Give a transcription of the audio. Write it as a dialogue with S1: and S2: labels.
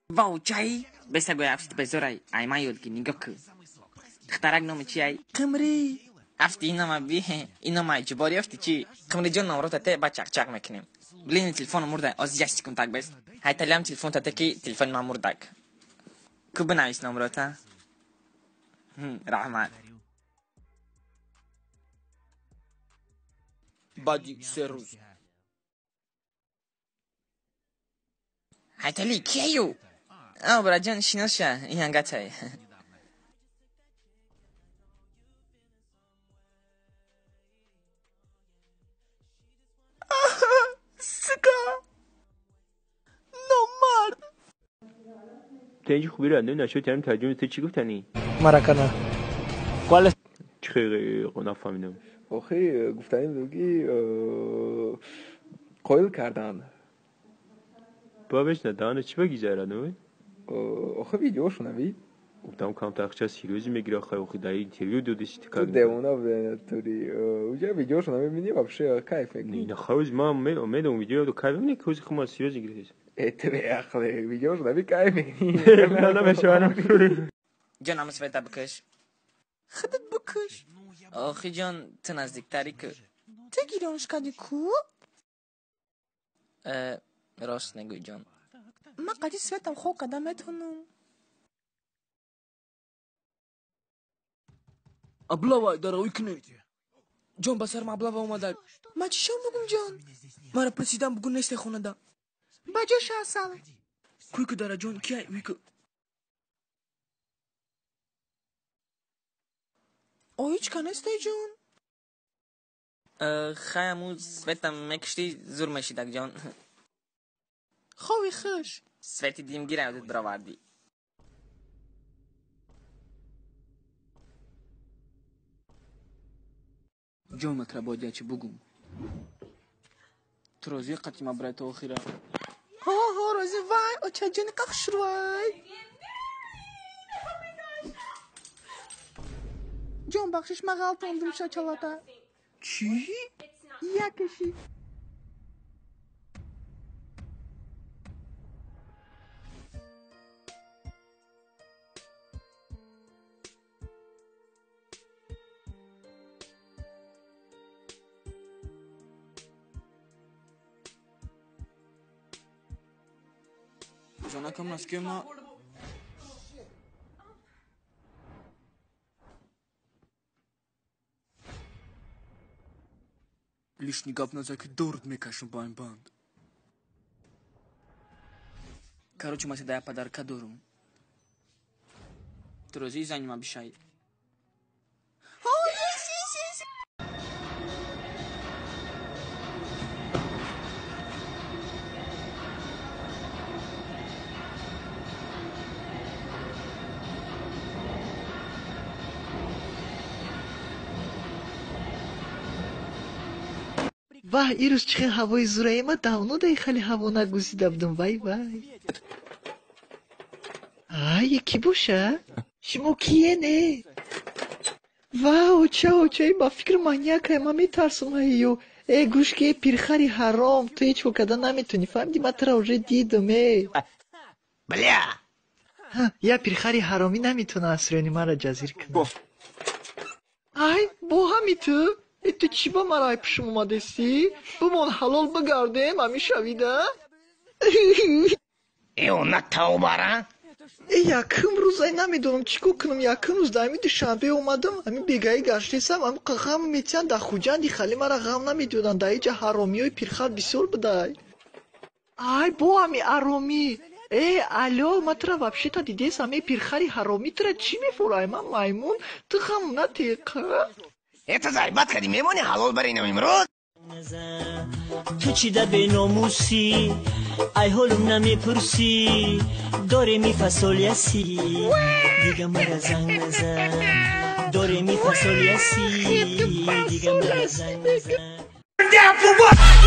S1: Вау, чай! Бесагой афти безорай, ай ма ёдги нигоҳ ку. Духтарак номи чи ай? Қимрӣ. Афти инама би, инама ҷубор ёфти чи? Қимриҷон номрота те ба чақчақ мекунем. Блин, телефону мурда, оз як секунд так бес. Ҳайталиам телефон тате ки телефони ман мурдак. Ку бинавис номрота? Раҳмат. Баъди 3 рӯз. Ҳайтали, кияю? А, браҷон, шинос ша, ин ҳангатай. Сука! Номард!
S2: تنجی خوبی رو نشد ترم ترجمه تو چی گفتنی؟
S3: Maracanã.
S2: Qual é? چی خیلی نفهمیدم.
S4: Охи гуфтанӣ будам ки қоил кардан.
S2: Бабеш на даҳана чӣ баги зарано?
S4: Охи видеошо навид.
S2: Гуфтам камтар ча серьёзно мегира хай охи дар интервью додиси
S4: Ту девона будани тури. Уҷа видеошо намебинӣ, вообще кайф мекунӣ.
S2: На хауз ман медонам видео кайф не хауз хума серьёзно гирифтес.
S4: Э, ту беақле, видеошо наби кайф мекунӣ.
S2: На намешавам.
S1: Ҷон, ҳама света бикаш. Худат бикаш. Охи ҷон, ту наздиктари ку. Ту гирёнш кардӣ ку? Рост негӯй, ҷон. Ман қади светам хоб карда метавонам. Облава даравӣ кунед. Ҷон, ба сарам облава омада. Ман чӣ шон бугум, ҷон? Мара пурсидам, бугун несте хонада. Ба ҷоша асал. Куйку дараҷон, кияй уйку? Оичка несте, ҷон? Хай, аму светам мекушти, зур мешидак, ҷон. Хови хуш. Свети димгира ёдат бировардӣ. Ҷон, матра бояд ячи бугум. Ту розӣ қатъи ма брай то охира? Ҳо, ҳо, розӣ. Вай, очаҷони қахшурвай. Ҷон, бахшиш, ман ғалтондум шачалата. Чӣ? Якаши. Ҷонакам наски ма лишний гап назад ки дорд мекашам ба ин банд. Короче, ма седая подарка дорум. Ту розӣ зани ма бишай? Oh, yes, yes, yes.
S3: Ваҳ, ирӯз чӣ хел ҳавои зураи, ма давно даи хеле ҳаво нагузида будам. Вай, вай! Ай, кӣ боша? Шумо киене? Ва, оча, оча, ба фикр маньякай, ман метарсам аю. Э, гӯш ки, пирхари ҳаром, ту ҳеҷ кор карда наметавонӣ, фаҳмидӣ? Ман тура уже дидам, э.
S5: Бля!
S3: Я пирхари ҳаромӣ наметавона асрёни маро ҷазир кунад. Ай, бо ҳами ту? Э, ту чӣ ба мара ай пушм омадестӣ? Бимон, ҳалол бигардем, ҳамин шавида?
S5: Э, на тавбара?
S3: Э, якум рӯз, ай, намедонам чӣ кор кунам. Якум рӯз дар ҳамин Душанбе омадам, ҳамин бегаӣ гаштесам, ҳамин ғам метиҳанд. Дар Хуҷанди хали мара ғам намедоданд, дар иҷа ҳаромиҳои пирхар бисёр будай. Ай, бо ҳами аромӣ. Э, алё, ман тура вообще-то дидесам, э, пирхари ҳаромӣ, тура чӣ мефурай? Ман маймун, ту ғам натеқа.
S5: Это зарбат кардӣ, мемонӣ ҳалол баринам имрӯз?
S6: Ту чӣ да беномусӣ, ай ҳолум намепурсӣ, доре мифасолиясӣ, дига мара занг назан, доре мифасолиясӣ, дига мара занг назан.
S5: Down for what?